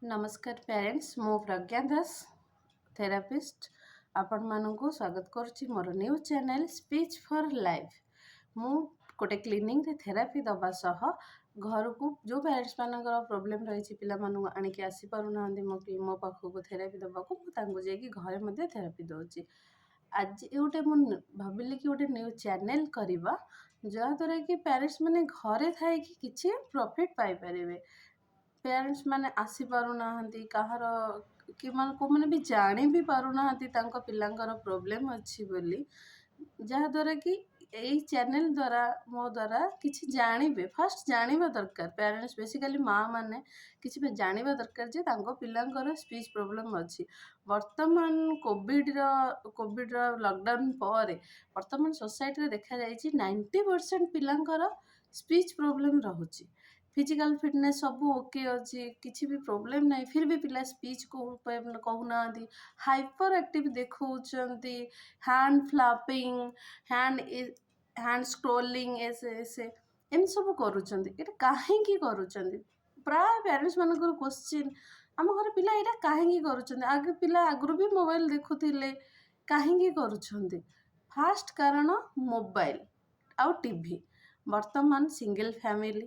ନମସ୍କାର ପ୍ୟାରେଣ୍ଟସ୍, ମୁଁ ପ୍ରଜ୍ଞା ଦାସ, ଥେରାପିଷ୍ଟ। ଆପଣମାନଙ୍କୁ ସ୍ୱାଗତ କରୁଛି ମୋର new channel speech for life. ମୁଁ ଗୋଟେ କ୍ଲିନିକ୍ରେ ଥେରାପି ଦେବା ସହ ଘରକୁ ଯେଉଁ ପ୍ୟାରେଣ୍ଟସ୍ ମାନଙ୍କର ପ୍ରୋବ୍ଲେମ୍ ରହିଛି, ପିଲାମାନଙ୍କୁ ଆଣିକି ଆସିପାରୁନାହାନ୍ତି ମୋ ପାଖକୁ ଥେରାପି ଦେବାକୁ, ମୁଁ ତାଙ୍କୁ ଯାଇକି ଘରେ ମଧ୍ୟ ଥେରାପି ଦେଉଛି। ଆଜି ଗୋଟେ ମୁଁ ଭାବିଲି କି ଗୋଟେ ନ୍ୟୁ ଚ୍ୟାନେଲ୍ କରିବା, ଯାହାଦ୍ୱାରା କି ପ୍ୟାରେଣ୍ଟସ୍ ମାନେ ଘରେ ଥାଇକି କିଛି ପ୍ରଫିଟ୍ ପାଇପାରିବେ। ପ୍ୟାରେଣ୍ଟସ୍ ମାନେ ଆସିପାରୁନାହାନ୍ତି କାହାର କି ମାନେ କେଉଁମାନେ ବି ଜାଣି ବି ପାରୁନାହାନ୍ତି ତାଙ୍କ ପିଲାଙ୍କର ପ୍ରୋବ୍ଲେମ୍ ଅଛି ବୋଲି। ଯାହାଦ୍ୱାରା କି ଏଇ ଚ୍ୟାନେଲ୍ ଦ୍ୱାରା, ମୋ ଦ୍ୱାରା କିଛି ଜାଣିବେ। ଫାର୍ଷ୍ଟ ଜାଣିବା ଦରକାର, ପ୍ୟାରେଣ୍ଟସ୍, ବେସିକାଲି ମା' ମାନେ କିଛି ବି ଜାଣିବା ଦରକାର ଯେ ତାଙ୍କ ପିଲାଙ୍କର ସ୍ପିଚ୍ ପ୍ରୋବ୍ଲେମ୍ ଅଛି। ବର୍ତ୍ତମାନ କୋଭିଡ଼ର ଲକଡାଉନ୍ ପରେ ବର୍ତ୍ତମାନ ସୋସାଇଟିରେ ଦେଖାଯାଇଛି, 90% ପିଲାଙ୍କର ସ୍ପିଚ୍ ପ୍ରୋବ୍ଲେମ୍ ରହୁଛି। ଫିଜିକାଲ୍ ଫିଟନେସ୍ ସବୁ ଓକେ ଅଛି, କିଛି ବି ପ୍ରୋବ୍ଲେମ୍ ନାହିଁ, ଫିର୍ ବି ପିଲା ସ୍ପିଚ୍ କହୁନାହାନ୍ତି, ହାଇପର ଆକ୍ଟିଭ୍ ଦେଖାଉଛନ୍ତି, ହ୍ୟାଣ୍ଡ ଫ୍ଲାପିଂ, ହ୍ୟାଣ୍ଡ ହ୍ୟାଣ୍ଡ ସ୍କ୍ରୋଲିଂ, ଏସେ ଏସେ ଏମିତି ସବୁ କରୁଛନ୍ତି। ଏଇଟା କାହିଁକି କରୁଛନ୍ତି? ପ୍ରାୟ ପ୍ୟାରେଣ୍ଟସ୍ ମାନଙ୍କର କୋଶ୍ଚିନ୍, ଆମ ଘରେ ପିଲା ଏଇଟା କାହିଁକି କରୁଛନ୍ତି? ଆଗେ ପିଲା ଆଗରୁ ବି ମୋବାଇଲ ଦେଖୁଥିଲେ, କାହିଁକି କରୁଛନ୍ତି? ଫାଷ୍ଟ କାରଣ ମୋବାଇଲ ଆଉ ଟିଭି। ବର୍ତ୍ତମାନ ସିଙ୍ଗଲ ଫ୍ୟାମିଲି,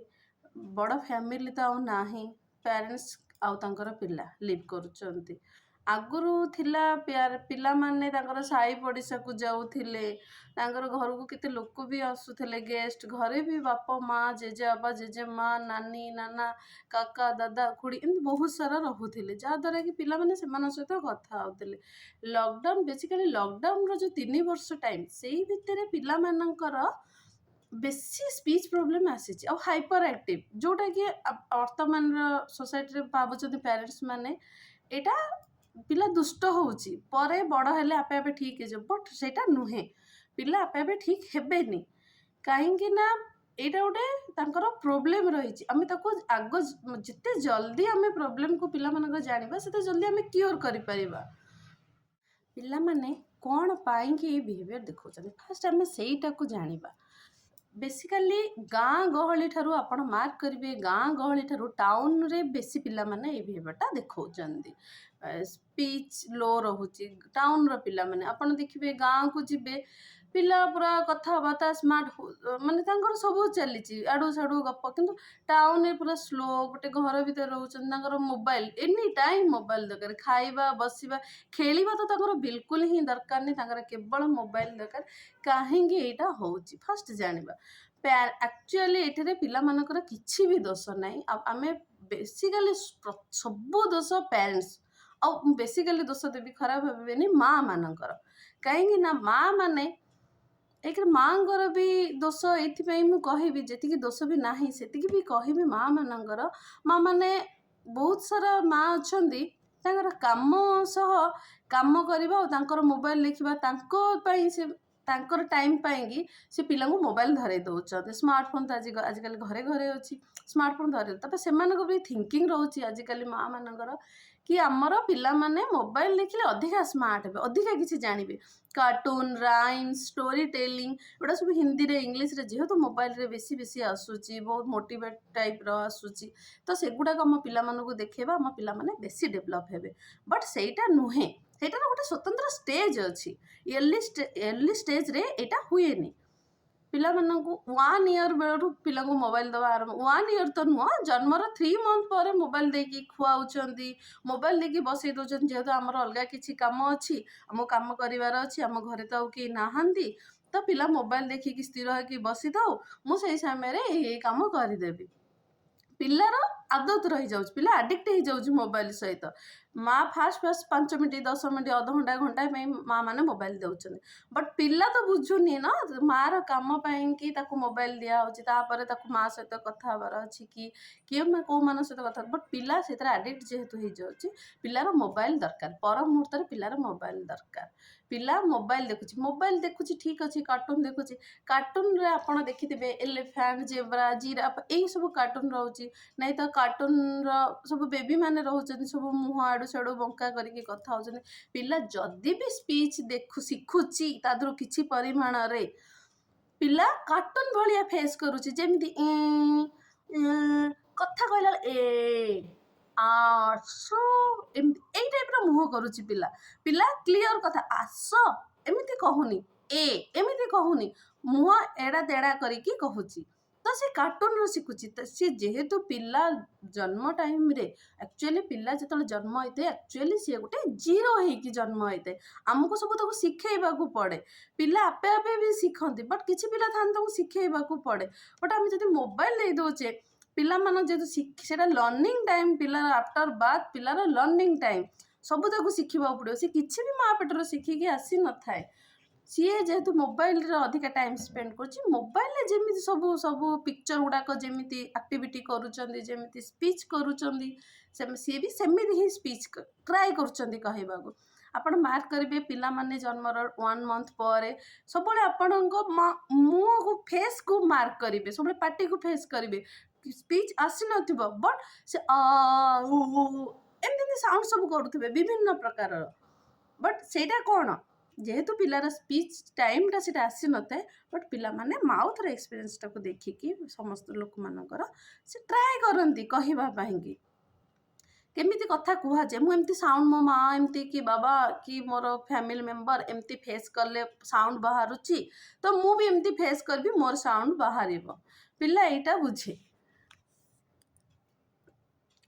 ବଡ଼ ଫ୍ୟାମିଲି ତ ଆଉ ନାହିଁ। ପ୍ୟାରେଣ୍ଟସ୍ ଆଉ ତାଙ୍କର ପିଲା ଲିଭ୍ କରୁଛନ୍ତି। ଆଗରୁ ଥିଲା, ପିଲାମାନେ ତାଙ୍କର ସାହି ପଡ଼ିଶାକୁ ଯାଉଥିଲେ, ତାଙ୍କର ଘରକୁ କେତେ ଲୋକ ବି ଆସୁଥିଲେ, ଗେଷ୍ଟ। ଘରେ ବି ବାପା, ମା, ଜେଜେବାପା, ଜେଜେମା, ନାନୀ, ନାନା, କାକା, ଦାଦା, ଖୁଡ଼ି ଏମିତି ବହୁତ ସାରା ରହୁଥିଲେ, ଯାହାଦ୍ୱାରା କି ପିଲାମାନେ ସେମାନଙ୍କ ସହିତ କଥା ହେଉଥିଲେ। ଲକଡାଉନ୍, ବେସିକାଲି ଲକଡାଉନର ଯେଉଁ 3 ବର୍ଷ ଟାଇମ୍, ସେଇ ଭିତରେ ପିଲାମାନଙ୍କର ବେଶୀ ସ୍ପିଚ୍ ପ୍ରୋବ୍ଲେମ୍ ଆସିଛି ଆଉ ହାଇପର ଆକ୍ଟିଭ୍, ଯେଉଁଟାକି ବର୍ତ୍ତମାନର ସୋସାଇଟିରେ ଭାବୁଛନ୍ତି ପ୍ୟାରେଣ୍ଟସ୍ ମାନେ, ଏଇଟା ପିଲା ଦୁଷ୍ଟ ହେଉଛି, ପରେ ବଡ଼ ହେଲେ ଆପେ ଆପେ ଠିକ୍ ହେଇଯିବ। ବଟ୍ ସେଇଟା ନୁହେଁ। ପିଲା ଆପେ ଆପେ ଠିକ୍ ହେବେନି, କାହିଁକି ନା ଏଇଟା ଗୋଟେ ତାଙ୍କର ପ୍ରୋବ୍ଲେମ୍ ରହିଛି। ଆମେ ତାକୁ ଆଗ ଯେତେ ଜଲ୍ଦି ଆମେ ପ୍ରୋବ୍ଲେମ୍କୁ ପିଲାମାନଙ୍କର ଜାଣିବା, ସେତେ ଜଲ୍ଦି ଆମେ କ୍ୟୁର୍ କରିପାରିବା। ପିଲାମାନେ କ'ଣ ପାଇଁକି ଏଇ ବିହେଭିଅର୍ ଦେଖାଉଛନ୍ତି, ଫାର୍ଷ୍ଟ ଆମେ ସେଇଟାକୁ ଜାଣିବା। ବେସିକାଲି ଗାଁ ଗହଳି ଠାରୁ, ଆପଣ ମାର୍କ କରିବେ, ଗାଁ ଗହଳି ଠାରୁ ଟାଉନରେ ବେଶୀ ପିଲାମାନେ ଏଇ ବିହେଭିଅରଟା ଦେଖାଉଛନ୍ତି। ସ୍ପିଚ୍ ଲୋ ରହୁଛି ଟାଉନର ପିଲାମାନେ। ଆପଣ ଦେଖିବେ, ଗାଁକୁ ଯିବେ, ପିଲା ପୁରା କଥାବାର୍ତ୍ତା ସ୍ମାର୍ଟ, ମାନେ ତାଙ୍କର ସବୁ ଚାଲିଛି, ଆଡ଼ୁ ସାଡ଼ୁ ଗପ। କିନ୍ତୁ ଟାଉନରେ ପୁରା ସ୍ଲୋ, ଗୋଟେ ଘର ଭିତରେ ରହୁଛନ୍ତି। ତାଙ୍କର ମୋବାଇଲ, ଏନି ଟାଇମ୍ ମୋବାଇଲ ଦରକାର। ଖାଇବା, ବସିବା, ଖେଳିବା ତ ତାଙ୍କର ବିଲକୁଲ ହିଁ ଦରକାର ନାହିଁ। ତାଙ୍କର କେବଳ ମୋବାଇଲ ଦରକାର। କାହିଁକି ଏଇଟା ହେଉଛି, ଫାର୍ଷ୍ଟ ଜାଣିବା। ଆକ୍ଚୁଆଲି ଏଠାରେ ପିଲାମାନଙ୍କର କିଛି ବି ଦୋଷ ନାହିଁ। ଆଉ ଆମେ ବେସିକାଲି ସବୁ ଦୋଷ ପ୍ୟାରେଣ୍ଟସ୍, ଆଉ ବେସିକାଲି ଦୋଷ ଦେବି, ଖରାପ ଭାବିବେନି, ମା ମାନଙ୍କର। କାହିଁକି ନା ମା ମାନେ, ଏକରେ ମାଆଙ୍କର ବି ଦୋଷ ଏଇଥିପାଇଁ ମୁଁ କହିବି, ଯେତିକି ଦୋଷ ବି ନାହିଁ ସେତିକି ବି କହିବି ମା ମାନଙ୍କର। ମା ମାନେ, ବହୁତ ସାରା ମା ଅଛନ୍ତି, ତାଙ୍କର କାମ ସହ କାମ କରିବା ଆଉ ତାଙ୍କର ମୋବାଇଲ ଦେଖିବା, ତାଙ୍କ ପାଇଁ ସେ ତାଙ୍କର ଟାଇମ୍ ପାଇଁକି ସେ ପିଲାଙ୍କୁ ମୋବାଇଲ ଧରାଇ ଦେଉଛନ୍ତି। ସ୍ମାର୍ଟଫୋନ୍ ତ ଆଜିକାଲି ଘରେ ଘରେ ଅଛି। ସ୍ମାର୍ଟଫୋନ୍ ଧରେଇ, ତାପରେ ସେମାନଙ୍କ ବି ଥିଙ୍କିଂ ରହୁଛି ଆଜିକାଲି ମା ମାନଙ୍କର କି ଆମର ପିଲାମାନେ ମୋବାଇଲ ଦେଖିଲେ ଅଧିକା ସ୍ମାର୍ଟ ହେବେ, ଅଧିକା କିଛି ଜାଣିବେ। କାର୍ଟୁନ୍, ରାଇମ୍ସ, ଷ୍ଟୋରି ଟେଲିଂ, ଏଗୁଡ଼ା ସବୁ ହିନ୍ଦୀରେ, ଇଂଲିଶରେ ଯେହେତୁ ମୋବାଇଲରେ ବେଶୀ ବେଶୀ ଆସୁଛି, ବହୁତ ମୋଟିଭେଟ୍ ଟାଇପ୍ର ଆସୁଛି, ତ ସେଗୁଡ଼ାକ ଆମ ପିଲାମାନଙ୍କୁ ଦେଖେଇବା, ଆମ ପିଲାମାନେ ବେଶୀ ଡେଭଲପ୍ ହେବେ। ବଟ୍ ସେଇଟା ନୁହେଁ। ସେଇଟାର ଗୋଟେ ସ୍ୱତନ୍ତ୍ର ଷ୍ଟେଜ୍ ଅଛି। ଏର୍ଲି ଷ୍ଟେଜ୍ରେ ଏଇଟା ହୁଏନି। ପିଲାମାନଙ୍କୁ 1 ଇୟର୍ ବେଳରୁ ପିଲାଙ୍କୁ ମୋବାଇଲ ଦେବା ଆରମ୍ଭ, 1 ଇୟର୍ ତ ନୁହଁ, ଜନ୍ମର 3 ମନ୍ଥ ପରେ ମୋବାଇଲ ଦେଇକି ଖୁଆଉଛନ୍ତି, ମୋବାଇଲ ଦେଇକି ବସେଇ ଦେଉଛନ୍ତି। ଯେହେତୁ ଆମର ଅଲଗା କିଛି କାମ ଅଛି, ଆମକୁ କାମ କରିବାର ଅଛି, ଆମ ଘରେ ତ ଆଉ କେହି ନାହାନ୍ତି, ତ ପିଲା ମୋବାଇଲ ଦେଖିକି ସ୍ଥିର ହେଇକି ବସିଥାଉ, ମୁଁ ସେଇ ସମୟରେ ଏଇ ଏଇ କାମ କରିଦେବି। ପିଲାର ଆଦତ ରହିଯାଉଛି, ପିଲା ଆଡ଼ିକ୍ଟ ହେଇଯାଉଛି ମୋବାଇଲ ସହିତ। ମା ଫାଷ୍ଟ ଫାଷ୍ଟ 5 ମିନିଟ୍, 10 ମିନିଟ୍, ଅଧଘଣ୍ଟା, ଘଣ୍ଟା ପାଇଁ ମା ମାନେ ମୋବାଇଲ ଦେଉଛନ୍ତି। ବଟ୍ ପିଲା ତ ବୁଝୁନି ନା, ମାର କାମ ପାଇଁକି ତାକୁ ମୋବାଇଲ ଦିଆହେଉଛି। ତାପରେ ତାକୁ ମା ସହିତ କଥା ହେବାର ଅଛି କି କିଏ କେଉଁମାନଙ୍କ ସହିତ କଥା। ବଟ୍ ପିଲା ସେଥିରେ ଆଡ଼ିକ୍ଟ ଯେହେତୁ ହେଇଯାଉଛି, ପିଲାର ମୋବାଇଲ ଦରକାର, ପର ମୁହୂର୍ତ୍ତରେ ପିଲାର ମୋବାଇଲ ଦରକାର। ପିଲା ମୋବାଇଲ ଦେଖୁଛି, ମୋବାଇଲ ଦେଖୁଛି, ଠିକ୍ ଅଛି, କାର୍ଟୁନ୍ ଦେଖୁଛି। କାର୍ଟୁନରେ ଆପଣ ଦେଖିଥିବେ, ଏଲିଫ୍ୟାଣ୍ଟ, ଜେବ୍ରା, ଜିରାଫ, ଏଇସବୁ କାର୍ଟୁନ୍ ରହୁଛି। ନାଇଁ ତ କାର୍ଟୁନର ସବୁ ବେବି ମାନେ ରହୁଛନ୍ତି, ସବୁ ମୁହଁ ଆଡ଼ୁ ସାଡ଼ୁ ବଙ୍କା କରିକି କଥା ହେଉଛନ୍ତି। ପିଲା ଯଦି ବି ସ୍ପିଚ୍ ଦେଖୁ ଶିଖୁଛି, ତା ଦେହରୁ କିଛି ପରିମାଣରେ ପିଲା କାର୍ଟୁନ୍ ଭଳିଆ ଫେସ୍ କରୁଛି, ଯେମିତି କଥା କହିଲା ବେଳେ ଏ ଆସ, ଏମିତି ଏଇ ଟାଇପ୍ର ମୁହଁ କରୁଛି ପିଲା। ପିଲା କ୍ଲିଅର କଥା ଆସ ଏମିତି କହୁନି, ଏ ଏମିତି କହୁନି, ମୁହଁ ଏଡ଼ା ତେଡ଼ା କରିକି କହୁଛି। ତ ସେ କାର୍ଟୁନରୁ ଶିଖୁଛି। ତ ସିଏ ଯେହେତୁ ପିଲା ଜନ୍ମ ଟାଇମ୍ରେ, ଆକ୍ଚୁଆଲି ପିଲା ଯେତେବେଳେ ଜନ୍ମ ହେଇଥାଏ, ଆକ୍ଚୁଆଲି ସିଏ ଗୋଟେ ଜିରୋ ହେଇକି ଜନ୍ମ ହେଇଥାଏ। ଆମକୁ ସବୁ ତାକୁ ଶିଖେଇବାକୁ ପଡ଼େ। ପିଲା ଆପେ ଆପେ ବି ଶିଖନ୍ତି, ବଟ୍ କିଛି ପିଲା ଥାନ୍ତି, ତାଙ୍କୁ ଶିଖେଇବାକୁ ପଡ଼େ। ବଟ୍ ଆମେ ଯଦି ମୋବାଇଲ ଦେଇ ଦେଉଛେ, ପିଲାମାନେ ଯେହେତୁ ସେଇଟା ଲର୍ଣ୍ଣିଂ ଟାଇମ୍ ପିଲାର, ଆଫ୍ଟର ବାର୍ଥ ପିଲାର ଲର୍ଣ୍ଣିଂ ଟାଇମ୍, ସବୁ ତାକୁ ଶିଖିବାକୁ ପଡ଼ିବ। ସେ କିଛି ବି ମା ପେଟରୁ ଶିଖିକି ଆସିନଥାଏ। ସିଏ ଯେହେତୁ ମୋବାଇଲରେ ଅଧିକା ଟାଇମ୍ ସ୍ପେଣ୍ଡ କରୁଛି, ମୋବାଇଲରେ ଯେମିତି ସବୁ ସବୁ ପିକ୍ଚର ଗୁଡ଼ାକ ଯେମିତି ଆକ୍ଟିଭିଟି କରୁଛନ୍ତି, ଯେମିତି ସ୍ପିଚ୍ କରୁଛନ୍ତି, ସିଏ ବି ସେମିତି ହିଁ ସ୍ପିଚ୍ ଟ୍ରାଏ କରୁଛନ୍ତି କହିବାକୁ। ଆପଣ ମାର୍କ କରିବେ, ପିଲାମାନେ ଜନ୍ମର ୱାନ୍ ମନ୍ଥ ପରେ ସବୁବେଳେ ଆପଣଙ୍କ ମୁହଁକୁ, ଫେସ୍କୁ ମାର୍କ କରିବେ, ସବୁବେଳେ ପାଟିକୁ ଫେସ୍ କରିବେ। ସ୍ପିଚ୍ ଆସିନଥିବ, ବଟ୍ ସେ ଆ, ଉ, ଏମିତି ଏମିତି ସାଉଣ୍ଡ ସବୁ କରୁଥିବେ ବିଭିନ୍ନ ପ୍ରକାରର। ବଟ୍ ସେଇଟା କ'ଣ? ଯେହେତୁ ପିଲାର ସ୍ପିଚ୍ ଟାଇମ୍ଟା ସେଇଟା ଆସିନଥାଏ, ବଟ୍ ପିଲାମାନେ ମାଉଥର ଏକ୍ସପିରିଏନ୍ସଟାକୁ ଦେଖିକି ସମସ୍ତ ଲୋକମାନଙ୍କର ସେ ଟ୍ରାଏ କରନ୍ତି କହିବା ପାଇଁକି, କେମିତି କଥା କୁହାଯାଏ। ମୁଁ ଏମିତି ସାଉଣ୍ଡ, ମୋ ମା ଏମିତି କି ବାବା କି ମୋର ଫ୍ୟାମିଲି ମେମ୍ବର ଏମିତି ଫେସ୍ କଲେ ସାଉଣ୍ଡ ବାହାରୁଛି, ତ ମୁଁ ବି ଏମିତି ଫେସ୍ କରିବି, ମୋର ସାଉଣ୍ଡ ବାହାରିବ। ପିଲା ଏଇଟା ବୁଝେ,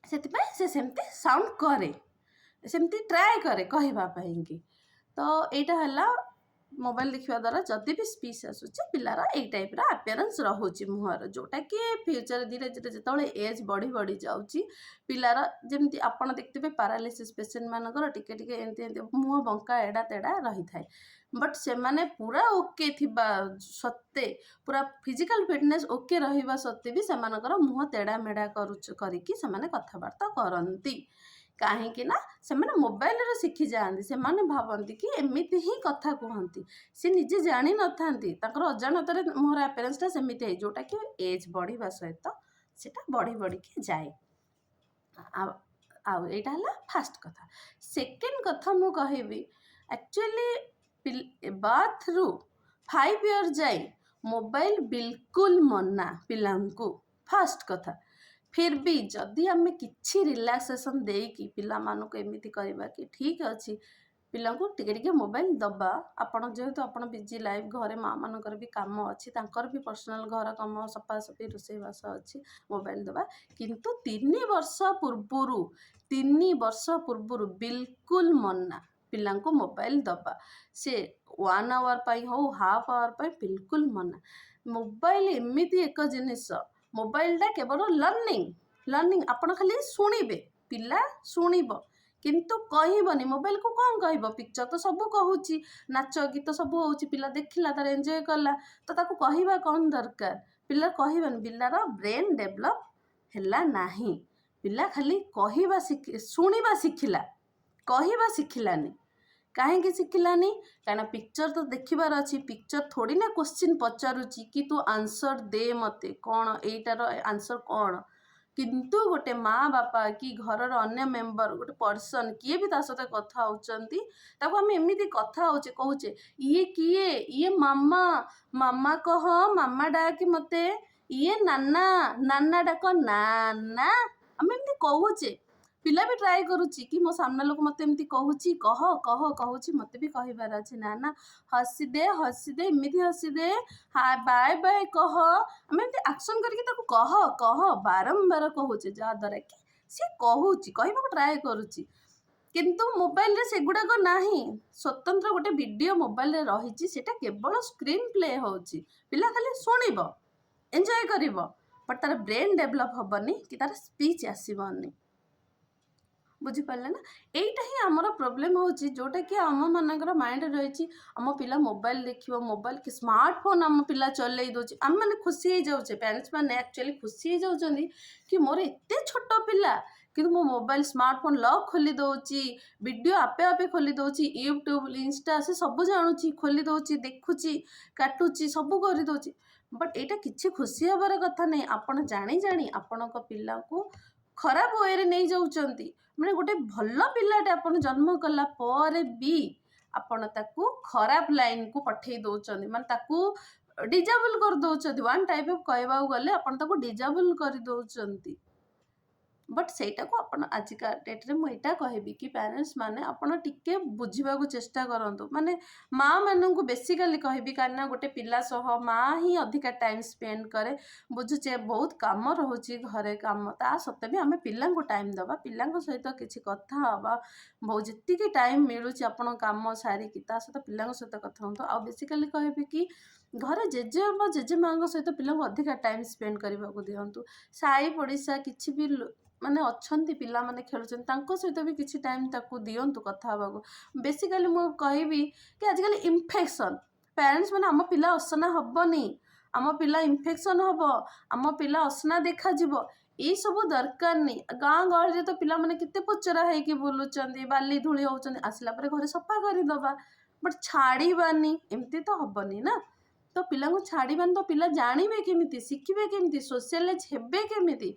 ସେଥିପାଇଁ ସେ ସେମିତି ସାଉଣ୍ଡ କରେ, ସେମିତି ଟ୍ରାଏ କରେ କହିବା ପାଇଁକି। ତ ଏଇଟା ହେଲା, ମୋବାଇଲ ଦେଖିବା ଦ୍ୱାରା ଯଦି ବି ସ୍ପିଚ୍ ଆସୁଛି ପିଲାର, ଏଇ ଟାଇପ୍ର ଆପିୟରାନ୍ସ ରହୁଛି ମୁହଁର, ଯେଉଁଟାକି ଫ୍ୟୁଚର ଧୀରେ ଧୀରେ ଯେତେବେଳେ ଏଜ୍ ବଢ଼ି ବଢ଼ି ଯାଉଛି ପିଲାର, ଯେମିତି ଆପଣ ଦେଖିଥିବେ ପାରାଲିସିସ୍ ପେସେଣ୍ଟମାନଙ୍କର ଟିକେ ଟିକେ ଏମିତି ଏମିତି ମୁହଁ ବଙ୍କା ଏଡ଼ା ତେଡ଼ା ରହିଥାଏ। ବଟ୍ ସେମାନେ ପୁରା ଓକେ ଥିବା ସତ୍ତ୍ୱେ, ପୁରା ଫିଜିକାଲ ଫିଟନେସ୍ ଓକେ ରହିବା ସତ୍ତ୍ୱେ ବି ସେମାନଙ୍କର ମୁହଁ ତେଡ଼ା ମେଢ଼ା କରିକି ସେମାନେ କଥାବାର୍ତ୍ତା କରନ୍ତି। କାହିଁକି ନା ସେମାନେ ମୋବାଇଲରୁ ଶିଖିଯାଆନ୍ତି। ସେମାନେ ଭାବନ୍ତି କି ଏମିତି ହିଁ କଥା କୁହନ୍ତି। ସେ ନିଜେ ଜାଣିନଥାନ୍ତି, ତାଙ୍କର ଅଜାଣତରେ ମୁହଁର ଆପିୟରାନ୍ସଟା ସେମିତି ହେଇ, ଯେଉଁଟାକି ଏଜ୍ ବଢ଼ିବା ସହିତ ସେଇଟା ବଢ଼ି ବଢ଼ିକି ଯାଏ। ଆଉ ଏଇଟା ହେଲା ଫାଷ୍ଟ କଥା। ସେକେଣ୍ଡ କଥା ମୁଁ କହିବି, ଆକ୍ଚୁଆଲି ବାର୍ଥରୁ 5 ଇୟର୍ ଯାଏ ମୋବାଇଲ ବିଲକୁଲ ମନା ପିଲାଙ୍କୁ, ଫାଷ୍ଟ କଥା। ଫିର୍ ବି ଯଦି ଆମେ କିଛି ରିଲାକ୍ସେସନ୍ ଦେଇକି ପିଲାମାନଙ୍କୁ ଏମିତି କରିବା କି ଠିକ୍ ଅଛି, ପିଲାଙ୍କୁ ଟିକେ ଟିକେ ମୋବାଇଲ ଦେବା। ଆପଣ ଯେହେତୁ ଆପଣ ବିଜି ଲାଇଫ୍, ଘରେ ମାଆ ମାନଙ୍କର ବି କାମ ଅଛି, ତାଙ୍କର ବି ପର୍ସନାଲ ଘର କାମ, ସଫାସଫି, ରୋଷେଇବାସ ଅଛି, ମୋବାଇଲ ଦେବା। କିନ୍ତୁ 3 ବର୍ଷ ପୂର୍ବରୁ, 3 ବର୍ଷ ପୂର୍ବରୁ ବିଲକୁଲ ମନା ପିଲାଙ୍କୁ ମୋବାଇଲ ଦେବା। ସେ ୱାନ୍ ଆୱାର ପାଇଁ ହଉ, ହାଫ୍ ଆୱାର ପାଇଁ, ବିଲକୁଲ ମନା। ମୋବାଇଲ ଏମିତି ଏକ ଜିନିଷ, ମୋବାଇଲଟା କେବଳ ଲର୍ଣ୍ଣିଂ ଲର୍ଣ୍ଣିଂ ଆପଣ ଖାଲି ଶୁଣିବେ, ପିଲା ଶୁଣିବ କିନ୍ତୁ କହିବନି। ମୋବାଇଲକୁ କ'ଣ କହିବ? ପିକ୍ଚର ତ ସବୁ କହୁଛି, ନାଚ ଗୀତ ସବୁ ହେଉଛି, ପିଲା ଦେଖିଲା, ତାର ଏନ୍ଜୟ କଲା, ତ ତାକୁ କହିବା କ'ଣ ଦରକାର? ପିଲା କହିବନି, ପିଲାର ବ୍ରେନ୍ ଡେଭଲପ୍ ହେଲା ନାହିଁ। ପିଲା ଖାଲି କହିବା ଶିଖି, ଶୁଣିବା ଶିଖିଲା, କହିବା ଶିଖିଲାନି। କାହିଁକି ଶିଖିଲାନି? କାହିଁକିନା ପିକ୍ଚର ତ ଦେଖିବାର ଅଛି। ପିକ୍ଚର ଥୋଡ଼ି ନା କୋଶ୍ଚିନ୍ ପଚାରୁଛି କି ତୁ ଆନ୍ସର୍ ଦେ ମୋତେ, କ'ଣ ଏଇଟାର ଆନ୍ସର୍ କ'ଣ? କିନ୍ତୁ ଗୋଟେ ମା ବାପା କି ଘରର ଅନ୍ୟ ମେମ୍ବର, ଗୋଟେ ପର୍ସନ୍ କିଏ ବି ତା ସହିତ କଥା ହେଉଛନ୍ତି, ତାକୁ ଆମେ ଏମିତି କଥା ହେଉଛେ, କହୁଛେ, ଇଏ କିଏ? ଇଏ ମାମା, ମାମା କହ, ମାମା ଡାକେ ମୋତେ। ଇଏ ନାନା, ନାନା ଡାକ, ନା ନା। ଆମେ ଏମିତି କହୁଛେ, ପିଲା ବି ଟ୍ରାଏ କରୁଛି କି ମୋ ସାମ୍ନା ଲୋକ ମୋତେ ଏମିତି କହୁଛି, କହ କହ କହୁଛି, ମୋତେ ବି କହିବାର ଅଛି। ନା ନା, ହସିଦେ, ହସିଦେ, ଏମିତି ହସିଦେ, ବାଏ ବାଏ କହ। ଆମେ ଏମିତି ଆକ୍ସନ୍ କରିକି ତାକୁ କହ କହ ବାରମ୍ବାର କହୁଛେ, ଯାହାଦ୍ୱାରା କି ସିଏ କହୁଛି, କହିବାକୁ ଟ୍ରାଏ କରୁଛି। କିନ୍ତୁ ମୋବାଇଲରେ ସେଗୁଡ଼ାକ ନାହିଁ। ସ୍ୱତନ୍ତ୍ର ଗୋଟେ ଭିଡ଼ିଓ ମୋବାଇଲରେ ରହିଛି, ସେଇଟା କେବଳ ସ୍କ୍ରିନ୍ ପ୍ଲେ ହେଉଛି। ପିଲା ଖାଲି ଶୁଣିବ, ଏନ୍ଜୟ କରିବ, ବଟ୍ ତାର ବ୍ରେନ୍ ଡେଭଲପ୍ ହେବନି କି ତାର ସ୍ପିଚ୍ ଆସିବନି। ବୁଝିପାରିଲେ ନା? ଏଇଟା ହିଁ ଆମର ପ୍ରୋବ୍ଲେମ୍ ହେଉଛି, ଯେଉଁଟାକି ଆମମାନଙ୍କର ମାଇଣ୍ଡରେ ରହିଛି, ଆମ ପିଲା ମୋବାଇଲ ଦେଖିବ, ମୋବାଇଲ କି ସ୍ମାର୍ଟଫୋନ୍ ଆମ ପିଲା ଚଲେଇ ଦେଉଛି, ଆମେମାନେ ଖୁସି ହେଇଯାଉଛେ। ପ୍ୟାରେଣ୍ଟସ୍ ମାନେ ଆକ୍ଚୁଆଲି ଖୁସି ହେଇଯାଉଛନ୍ତି କି ମୋର ଏତେ ଛୋଟ ପିଲା, କିନ୍ତୁ ମୋ ମୋବାଇଲ ସ୍ମାର୍ଟଫୋନ୍ ଲକ୍ ଖୋଲି ଦେଉଛି, ଭିଡ଼ିଓ ଆପେ ଆପେ ଖୋଲି ଦେଉଛି, ୟୁଟ୍ୟୁବ୍, ଇନଷ୍ଟା ସେ ସବୁ ଜାଣୁଛି, ଖୋଲି ଦେଉଛି, ଦେଖୁଛି, କାଟୁଛି, ସବୁ କରିଦେଉଛି। ବଟ୍ ଏଇଟା କିଛି ଖୁସି ହେବାର କଥା ନାହିଁ। ଆପଣ ଜାଣି ଜାଣି ଆପଣଙ୍କ ପିଲାକୁ ଖରାପ ୱେରେ ନେଇଯାଉଛନ୍ତି। ମାନେ ଗୋଟେ ଭଲ ପିଲାଟେ ଆପଣ ଜନ୍ମ କଲା ପରେ ବି ଆପଣ ତାକୁ ଖରାପ ଲାଇନକୁ ପଠେଇ ଦେଉଛନ୍ତି, ମାନେ ତାକୁ ଡିଜାବଲ୍ କରିଦେଉଛନ୍ତି। ୱାନ୍ ଟାଇପ୍ ଅଫ୍ କହିବାକୁ ଗଲେ ଆପଣ ତାକୁ ଡିଜାବଲ୍ କରିଦେଉଛନ୍ତି। ବଟ୍ ସେଇଟାକୁ ଆପଣ ଆଜିକା ଡେଟ୍ରେ ମୁଁ ଏଇଟା କହିବି କି ପ୍ୟାରେଣ୍ଟସ୍ ମାନେ ଆପଣ ଟିକେ ବୁଝିବାକୁ ଚେଷ୍ଟା କରନ୍ତୁ। ମାନେ ମାଆମାନଙ୍କୁ ବେସିକାଲି କହିବି, କାହିଁକିନା ଗୋଟେ ପିଲା ସହ ମା ହିଁ ଅଧିକା ଟାଇମ୍ ସ୍ପେଣ୍ଡ କରେ। ବୁଝୁଛେ, ବହୁତ କାମ ରହୁଛି, ଘରେ କାମ, ତା ସତ୍ତ୍ୱେ ବି ଆମେ ପିଲାଙ୍କୁ ଟାଇମ୍ ଦେବା, ପିଲାଙ୍କ ସହିତ କିଛି କଥା ହେବା। ବହୁତ ଯେତିକି ଟାଇମ୍ ମିଳୁଛି ଆପଣ କାମ ସାରିକି, ତା ସହିତ ପିଲାଙ୍କ ସହିତ କଥା ହୁଅନ୍ତୁ। ଆଉ ବେସିକାଲି କହିବି କି ଘରେ ଜେଜେବାପା, ଜେଜେମାଆଙ୍କ ସହିତ ପିଲାଙ୍କୁ ଅଧିକା ଟାଇମ୍ ସ୍ପେଣ୍ଡ କରିବାକୁ ଦିଅନ୍ତୁ। ସାହି ପଡ଼ିଶା କିଛି ବି ମାନେ ଅଛନ୍ତି, ପିଲାମାନେ ଖେଳୁଛନ୍ତି, ତାଙ୍କ ସହିତ ବି କିଛି ଟାଇମ୍ ତାକୁ ଦିଅନ୍ତୁ କଥା ହେବାକୁ। ବେସିକାଲି ମୁଁ କହିବି କି ଆଜିକାଲି ଇନଫେକ୍ସନ୍, ପ୍ୟାରେଣ୍ଟସ୍ ମାନେ ଆମ ପିଲା ଅସନା ହେବନି, ଆମ ପିଲା ଇନଫେକ୍ସନ୍ ହେବ, ଆମ ପିଲା ଅସନା ଦେଖାଯିବ, ଏଇସବୁ ଦରକାର ନାହିଁ। ଗାଁ ଗହଳିରେ ତ ପିଲାମାନେ କେତେ ପଚରା ହେଇକି ବୁଲୁଛନ୍ତି, ବାଲି ଧୂଳି ହେଉଛନ୍ତି। ଆସିଲା ପରେ ଘରେ ସଫା କରିଦେବା, ବଟ୍ ଛାଡ଼ିବାନି। ଏମିତି ତ ହେବନି ନା। ତ ପିଲାଙ୍କୁ ଛାଡ଼ିବାନି ତ ପିଲା ଜାଣିବେ କେମିତି, ଶିଖିବେ କେମିତି, ସୋସିଆଲାଇଜ୍ ହେବେ କେମିତି?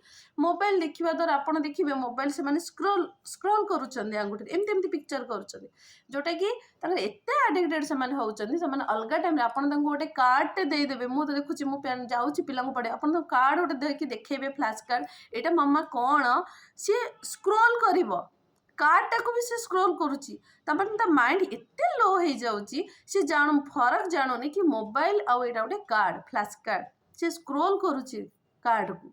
ମୋବାଇଲ ଦେଖିବା ଦ୍ୱାରା ଆପଣ ଦେଖିବେ, ମୋବାଇଲ ସେମାନେ ସ୍କ୍ରୋଲ୍ ସ୍କ୍ରୋଲ୍ କରୁଛନ୍ତି, ଆଙ୍ଗୁଠିରେ ଏମିତି ଏମିତି ପିକ୍ଚର କରୁଛନ୍ତି, ଯେଉଁଟାକି ତାଙ୍କର ଏତେ ଆଡ଼ିକ୍ଟେଡ଼ ସେମାନେ ହେଉଛନ୍ତି। ସେମାନେ ଅଲଗା ଟାଇମ୍ରେ ଆପଣ ତାଙ୍କୁ ଗୋଟେ କାର୍ଡ଼ଟେ ଦେଇଦେବେ। ମୁଁ ତ ଦେଖୁଛି, ମୁଁ ଯାଉଛି ପିଲାଙ୍କୁ ପଢ଼େ, ଆପଣ ତାଙ୍କୁ କାର୍ଡ଼ ଗୋଟେ ଦେଇକି ଦେଖେଇବେ, ଫ୍ଲାସ୍ କାର୍ଡ଼, "ଏଇଟା ମାମା କ'ଣ?" ସିଏ ସ୍କ୍ରୋଲ୍ କରିବ। କାର୍ଡ଼ଟାକୁ ବି ସେ ସ୍କ୍ରୋଲ୍ କରୁଛି। ତାମାନେ ତା ମାଇଣ୍ଡ ଏତେ ଲୋ ହେଇଯାଉଛି, ସେ ଜାଣୁ ଫରକ ଜାଣୁନି କି ମୋବାଇଲ ଆଉ ଏଇଟା ଗୋଟେ କାର୍ଡ଼, ଫ୍ଲାସ୍ କାର୍ଡ଼। ସେ ସ୍କ୍ରୋଲ୍ କରୁଛି କାର୍ଡ଼କୁ।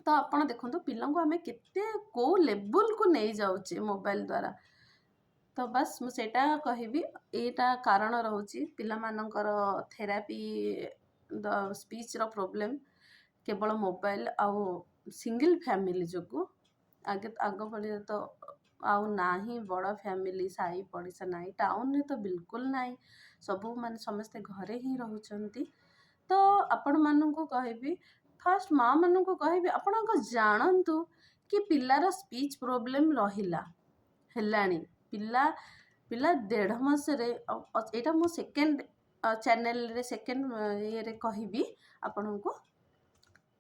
ତ ଆପଣ ଦେଖନ୍ତୁ, ପିଲାଙ୍କୁ ଆମେ କେତେ କେଉଁ ଲେବୁଲକୁ ନେଇଯାଉଛେ ମୋବାଇଲ ଦ୍ୱାରା। ତ ବାସ୍, ମୁଁ ସେଇଟା କହିବି, ଏଇଟା କାରଣ ରହୁଛି ପିଲାମାନଙ୍କର ଥେରାପି ସ୍ପିଚ୍ର ପ୍ରୋବ୍ଲେମ୍, କେବଳ ମୋବାଇଲ ଆଉ ସିଙ୍ଗଲ ଫ୍ୟାମିଲି ଯୋଗୁଁ। ଆଗେ ଆଗ ଭଳି ତ ଆଉ ନାହିଁ ବଡ଼ ଫ୍ୟାମିଲି, ସାହି ପଡ଼ିଶା ନାହିଁ, ଟାଉନରେ ତ ବିଲକୁଲ ନାହିଁ। ସବୁ ମାନେ ସମସ୍ତେ ଘରେ ହିଁ ରହୁଛନ୍ତି। ତ ଆପଣମାନଙ୍କୁ କହିବି, ଫାଷ୍ଟ ମାଆମାନଙ୍କୁ କହିବି, ଆପଣଙ୍କ ଜାଣନ୍ତୁ କି ପିଲାର ସ୍ପିଚ୍ ପ୍ରୋବ୍ଲେମ୍ ରହିଲା ହେଲାଣି। ପିଲା 1.5 ମାସରେ, ଏଇଟା ମୁଁ ସେକେଣ୍ଡ ଚ୍ୟାନେଲରେ, ସେକେଣ୍ଡ ଇଏରେ କହିବି ଆପଣଙ୍କୁ,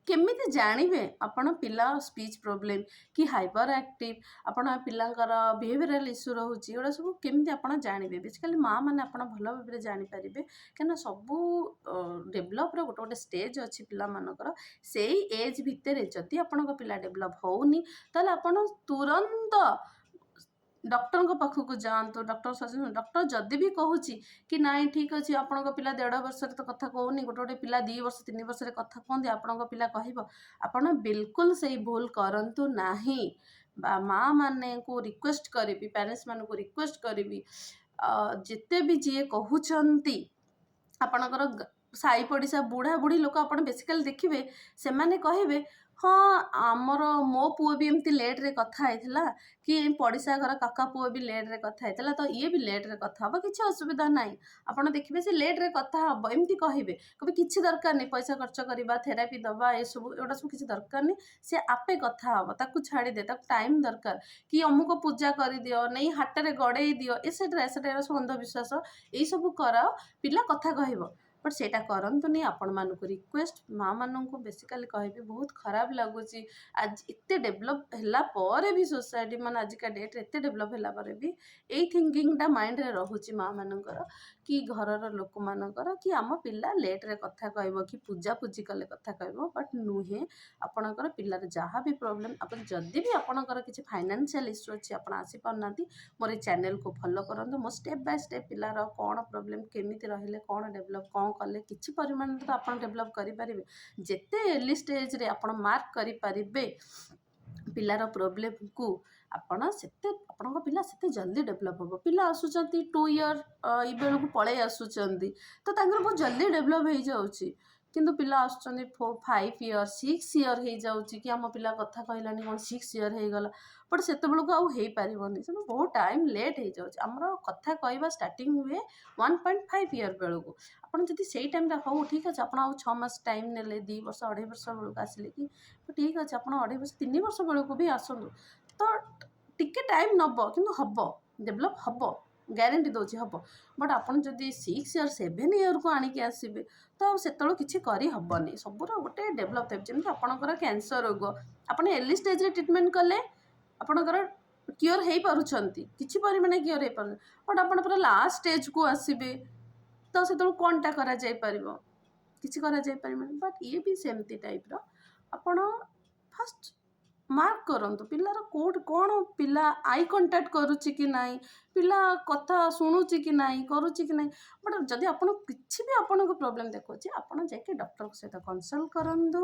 କେମିତି ଜାଣିବେ ଆପଣ ପିଲା ସ୍ପିଚ୍ ପ୍ରୋବ୍ଲେମ୍ କି ହାଇପର ଆକ୍ଟିଭ୍, ଆପଣ ପିଲାଙ୍କର ବିହେଭିଅରାଲ୍ ଇସ୍ୟୁ ରହୁଛି, ଏଗୁଡ଼ା ସବୁ କେମିତି ଆପଣ ଜାଣିବେ। ବେସିକାଲି ମାଆ ମାନେ ଆପଣ ଭଲ ଭାବରେ ଜାଣିପାରିବେ, କାହିଁକିନା ସବୁ ଡେଭଲପ୍ର ଗୋଟେ ଗୋଟେ ଷ୍ଟେଜ୍ ଅଛି ପିଲାମାନଙ୍କର। ସେଇ ଏଜ୍ ଭିତରେ ଯଦି ଆପଣଙ୍କ ପିଲା ଡେଭଲପ୍ ହେଉନି, ତାହେଲେ ଆପଣ ତୁରନ୍ତ ଡକ୍ଟରଙ୍କ ପାଖକୁ ଯାଆନ୍ତୁ। ଡକ୍ଟର ସଜେସନ୍, ଡକ୍ଟର ଯଦି ବି କହୁଛି କି ନାଇଁ, ଠିକ୍ ଅଛି, ଆପଣଙ୍କ ପିଲା 1.5 ବର୍ଷରେ ତ କଥା କହୁନି, ଗୋଟେ ଗୋଟେ ପିଲା 2 ବର୍ଷ, 3 ବର୍ଷରେ କଥା କୁହନ୍ତି, ଆପଣଙ୍କ ପିଲା କହିବ, ଆପଣ ବିଲକୁଲ ସେଇ ଭୁଲ କରନ୍ତୁ ନାହିଁ। ବା ମା ମାନଙ୍କୁ ରିକ୍ୱେଷ୍ଟ କରିବି, ପ୍ୟାରେଣ୍ଟସ୍ ମାନଙ୍କୁ ରିକ୍ୱେଷ୍ଟ କରିବି, ଯେତେ ବି ଯିଏ କହୁଛନ୍ତି, ଆପଣଙ୍କର ସାହି ପଡ଼ିଶା ବୁଢ଼ା ବୁଢ଼ୀ ଲୋକ, ଆପଣ ବେସିକାଲି ଦେଖିବେ, ସେମାନେ କହିବେ, "ହଁ, ଆମର ମୋ ପୁଅ ବି ଏମିତି ଲେଟ୍ରେ କଥା ହେଇଥିଲା" କି "ପଡ଼ିଶା ଘର କାକା ପୁଅ ବି ଲେଟ୍ରେ କଥା ହେଇଥିଲା, ତ ଇଏ ବି ଲେଟ୍ରେ କଥା ହେବ, କିଛି ଅସୁବିଧା ନାହିଁ।" ଆପଣ ଦେଖିବେ, ସେ ଲେଟ୍ରେ କଥା ହେବ, ଏମିତି କହିବେ। କହିବେ, କିଛି ଦରକାର ନାହିଁ ପଇସା ଖର୍ଚ୍ଚ କରିବା, ଥେରାପି ଦେବା, ଏସବୁ ଏଗୁଡ଼ା ସବୁ କିଛି ଦରକାର ନାହିଁ, ସେ ଆପେ କଥା ହେବ, ତାକୁ ଛାଡ଼ିଦେ, ତାକୁ ଟାଇମ୍ ଦରକାର, କି ଅମୁକ ପୂଜା କରିଦିଅ, ନେଇ ହାଟରେ ଗଡ଼େଇ ଦିଅ, ଏସେଟ୍ରା ଏସେଟ୍ରା। ସବୁ ଅନ୍ଧବିଶ୍ୱାସ। ଏଇସବୁ କରାଅ, ପିଲା କଥା କହିବ। ବଟ୍ ସେଇଟା କରନ୍ତୁନି। ଆପଣମାନଙ୍କୁ ରିକ୍ୱେଷ୍ଟ, ମାଆମାନଙ୍କୁ ବେସିକାଲି କହିବି, ବହୁତ ଖରାପ ଲାଗୁଛି, ଆଜି ଏତେ ଡେଭଲପ୍ ହେଲା ପରେ ବି ସୋସାଇଟି, ମାନେ ଆଜିକା ଡେଟ୍ରେ ଏତେ ଡେଭଲପ୍ ହେଲା ପରେ ବି ଏଇ ଥିଙ୍କିଙ୍ଗଟା ମାଇଣ୍ଡରେ ରହୁଛି ମାଆମାନଙ୍କର କି ଘରର ଲୋକମାନଙ୍କର କି ଆମ ପିଲା ଲେଟ୍ରେ କଥା କହିବ କି ପୂଜା ପୂଜି କଲେ କଥା କହିବ। ବଟ୍ ନୁହେଁ। ଆପଣଙ୍କର ପିଲାର ଯାହା ବି ପ୍ରୋବ୍ଲେମ୍, ଆପଣ ଯଦି ବି ଆପଣଙ୍କର କିଛି ଫାଇନାନ୍ସିଆଲ୍ ଇସ୍ୟୁ ଅଛି, ଆପଣ ଆସିପାରୁନାହାନ୍ତି, ମୋର ଏଇ ଚ୍ୟାନେଲକୁ ଫଲୋ କରନ୍ତୁ। ମୁଁ ଷ୍ଟେପ୍ ବାଇ ଷ୍ଟେପ୍ ପିଲାର କ'ଣ ପ୍ରୋବ୍ଲେମ୍, କେମିତି ରହିଲେ, କ'ଣ ଡେଭଲପ୍, କ'ଣ କଲେ କିଛି ପରିମାଣରେ ତ ଆପଣ ଡେଭଲପ୍ କରିପାରିବେ। ଯେତେ ଏର୍ଲି ଷ୍ଟେଜ୍ରେ ଆପଣ ମାର୍କ କରିପାରିବେ ପିଲାର ପ୍ରୋବ୍ଲେମକୁ, ଆପଣ ସେତେ ଆପଣଙ୍କ ପିଲା ସେତେ ଜଲ୍ଦି ଡେଭଲପ୍ ହେବ। ପିଲା ଆସୁଛନ୍ତି 2 ଇୟର୍ ଏଇ ବେଳକୁ ପଳେଇ ଆସୁଛନ୍ତି, ତ ତାଙ୍କର ବହୁତ ଜଲ୍ଦି ଡେଭଲପ୍ ହେଇଯାଉଛି। କିନ୍ତୁ ପିଲା ଆସୁଛନ୍ତି 4, 5 ଇୟର୍, 6 ଇୟର୍ ହେଇଯାଉଛି କି ଆମ ପିଲା କଥା କହିଲାନି କ'ଣ, 6 ଇୟର୍ ହେଇଗଲା। ବଟ୍ ସେତେବେଳକୁ ଆଉ ହେଇପାରିବନି, ସେମିତି ବହୁତ ଟାଇମ୍ ଲେଟ୍ ହେଇଯାଉଛି। ଆମର କଥା କହିବା ଷ୍ଟାର୍ଟିଂ ହୁଏ 1.5 ଇୟର୍ ବେଳକୁ। ଆପଣ ଯଦି ସେଇ ଟାଇମ୍ରେ, ହଉ ଠିକ୍ ଅଛି, ଆପଣ ଆଉ 6 ମାସ ଟାଇମ୍ ନେଲେ, 2 ବର୍ଷ, 2.5 ବର୍ଷ ବେଳକୁ ଆସିଲେ କି ଠିକ୍ ଅଛି, ଆପଣ 2.5 ବର୍ଷ, 3 ବର୍ଷ ବେଳକୁ ବି ଆସନ୍ତୁ, ତ ଟିକେ ଟାଇମ୍ ନେବ, କିନ୍ତୁ ହେବ, ଡେଭଲପ୍ ହେବ, ଗ୍ୟାରେଣ୍ଟି ଦେଉଛି ହେବ। ବଟ୍ ଆପଣ ଯଦି 6 ଇୟର୍, 7 ଇୟର୍କୁ ଆଣିକି ଆସିବେ, ତ ଆଉ ସେତେବେଳକୁ କିଛି କରିହେବନି। ସବୁର ଗୋଟେ ଡେଭଲପ୍ ଥାଏ। ଯେମିତି ଆପଣଙ୍କର କ୍ୟାନ୍ସର ରୋଗ, ଆପଣ ଏର୍ଲି ଷ୍ଟେଜ୍ରେ ଟ୍ରିଟମେଣ୍ଟ କଲେ ଆପଣଙ୍କର କ୍ୟୁଅର୍ ହେଇପାରୁଛନ୍ତି, କିଛି ପରିମାଣରେ କ୍ୟୁଅର୍ ହେଇପାରୁଛନ୍ତି। ବଟ୍ ଆପଣ ପୁରା ଲାଷ୍ଟ ଷ୍ଟେଜ୍କୁ ଆସିବେ, ତ ସେତେବେଳକୁ କ'ଣଟା କରାଯାଇପାରିବ? କିଛି କରାଯାଇପାରିବନି। ବଟ୍ ଇଏ ବି ସେମିତି ଟାଇପ୍ର। ଆପଣ ଫାଷ୍ଟ ମାର୍କ କରନ୍ତୁ ପିଲାର କେଉଁଠି କ'ଣ, ପିଲା I contact କରୁଛି କି ନାହିଁ, ପିଲା କଥା ଶୁଣୁଛି କି ନାହିଁ, କରୁଛି କି ନାହିଁ। ବଟ୍ ଯଦି ଆପଣ କିଛି ବି ଆପଣଙ୍କୁ ପ୍ରୋବ୍ଲେମ୍ ଦେଖାଉଛି, ଆପଣ ଯାଇକି ଡକ୍ଟରଙ୍କ ସହିତ କନସଲ୍ଟ କରନ୍ତୁ।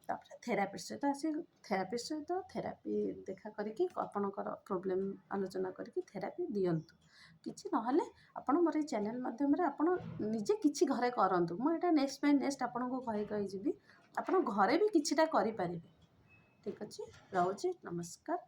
ତାପରେ ଥେରାପିଷ୍ଟ ସହିତ ଆସି, ଥେରାପିଷ୍ଟ ସହିତ ଥେରାପି ଦେଖା କରିକି, ଆପଣଙ୍କର ପ୍ରୋବ୍ଲେମ୍ ଆଲୋଚନା କରିକି ଥେରାପି ଦିଅନ୍ତୁ। କିଛି ନହେଲେ ଆପଣ ମୋର ଏଇ ଚ୍ୟାନେଲ୍ ମାଧ୍ୟମରେ ଆପଣ ନିଜେ କିଛି ଘରେ କରନ୍ତୁ। ମୁଁ ଏଇଟା ନେକ୍ସଟ ବାଇ ନେକ୍ସଟ ଆପଣଙ୍କୁ କହି କହି ଯିବି। ଆପଣ ଘରେ ବି କିଛିଟା କରିପାରିବେ। ଠିକ୍ ଅଛି, ରହୁଛି, ନମସ୍କାର।